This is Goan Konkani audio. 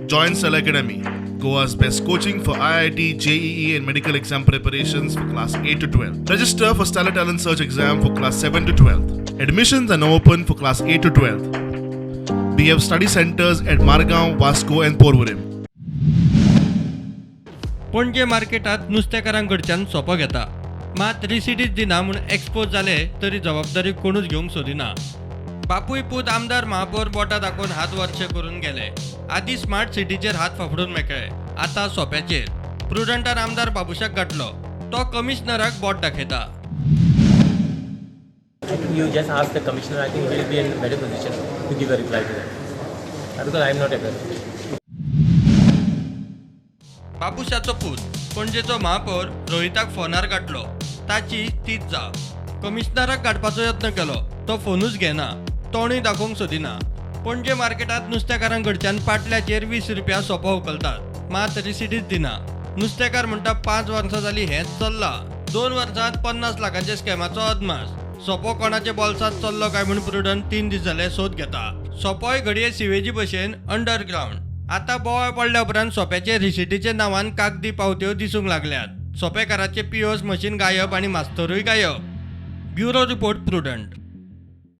Join Stellar Academy, Goa's best coaching for IIT, JEE, and medical exam preparations for class 8 to 12. Register for Stellar Talent Search exam for class 7 to 12. Admissions are now open for class 8 to 12. We have study centers at Margao, Vasco, and Porvorim. Panaji मार्केटात नुस्तेकारां कडच्यान सोपो घेता, मात रिसिटीच दिना म्हूण एक्सपोज जाले तरी जबाबदारी कोणूच घेवंक सोदिना. बापूय पूत, आमदार, महापौर बोटां दाखोवन हात वरशे करून गेले. आदी स्मार्ट सिटीचेर हात फाफडून मेकळे, आतां सोप्याचेर. प्रुडंटान आमदार बाबुशाक गाठलो, तो कमिशनराक बोट दाखयता. I think you just ask the commissioner. I think he will be in a better position to give a reply to that. Because I am not aware of it. बाबुशाचो पूत पणजेचो महापौर रोहिताक फोनार गाठलो, ताची तीच जाप. कमिशनराक गाठपाचो यत्न केलो, तो फोनूच घेना, तोंडूय दाखोवंक सोदिना. पणजे मार्केटांत नुस्तेकारां कडच्यान पाटल्याचेर 20 रुपया सोपो उखलतात, मात रिसिटीच दिना. नुस्तेकार म्हणटा, 5 वर्सां जालीं हेंच चल्लां. 2 वर्सांत 50 लाखांच्या स्कॅमाचो अदमास. सोपो कोणाच्या बोल्सांत चल्लो काय म्हूण प्रुडंट 3 दीस जाले सोद घेता. सोपोय घडये सिवेजी भशेन अंडरग्रावंड. आतां बोवाळ पडल्या उपरांत सोप्याचे रिसिटीच्या नांवान कागदी पावत्यो दिसूंक लागल्यात. सोपेकाराचे पीओएस मशीन गायब आनी मास्तरूय गायब. Bureau report, Prudent.